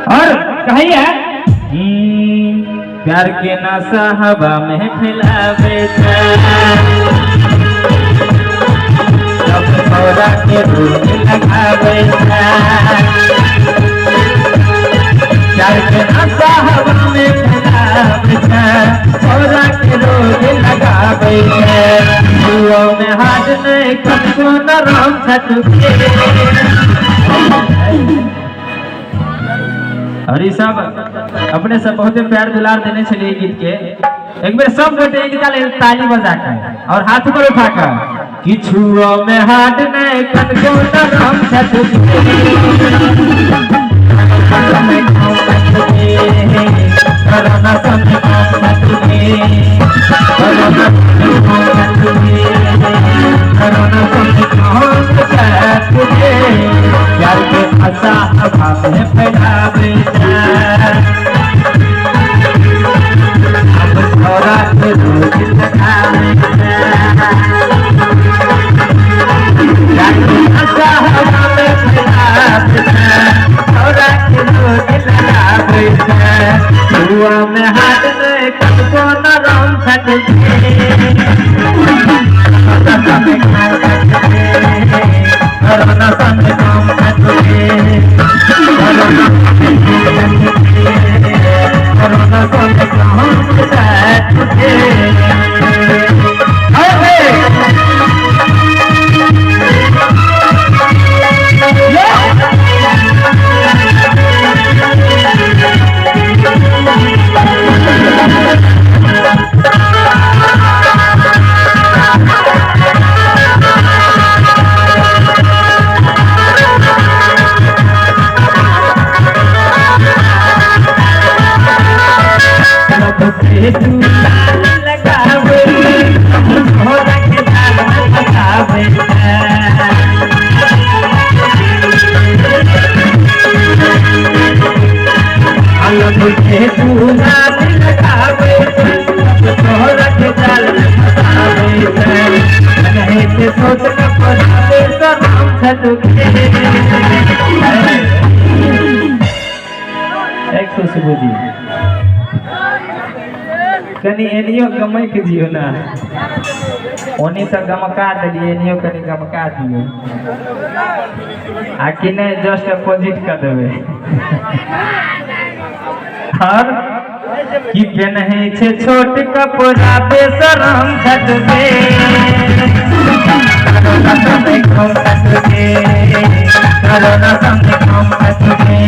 और कहिए प्यार के नशा हवा में फैलावे छै, सब छोरा के रोग लगावे छै। प्यार के नशा हवा में फैलावे छै, छोरा के रोग लगावे छै। जुओ में हाथ नहीं कनको नरम छटके। और ये सब अपने सब बहुते प्यार दुलार देने छलिए गीत के। एक बेर सब गोटे एक ताली बजा कर और हाथ ऊपर उठा कर किछुओ में हाथ नहीं कनको नरम छटके। प्यार के आशा हवा में फैलावे अब छोरा के रोज लगावे। प्यार के आशा हवा में फैलावे छोरा के रोज लगावे। जुआ में हाथ नहीं कनको नरम छटके। कोरोना संग काम छटके, कोरोना संग काम छटके। खुशबू जी कनी एनियो गमक दियो ना, ओनी तो गमका दिलिए, एनियो कनी गमका दियो आ कि नहीं जस्ट अपोजिट कर देवे। और की पेनहे छे छोट कपड़ा बेशरम छटके, कोरोना संग कम छटके, कोरोना संग कम छटके,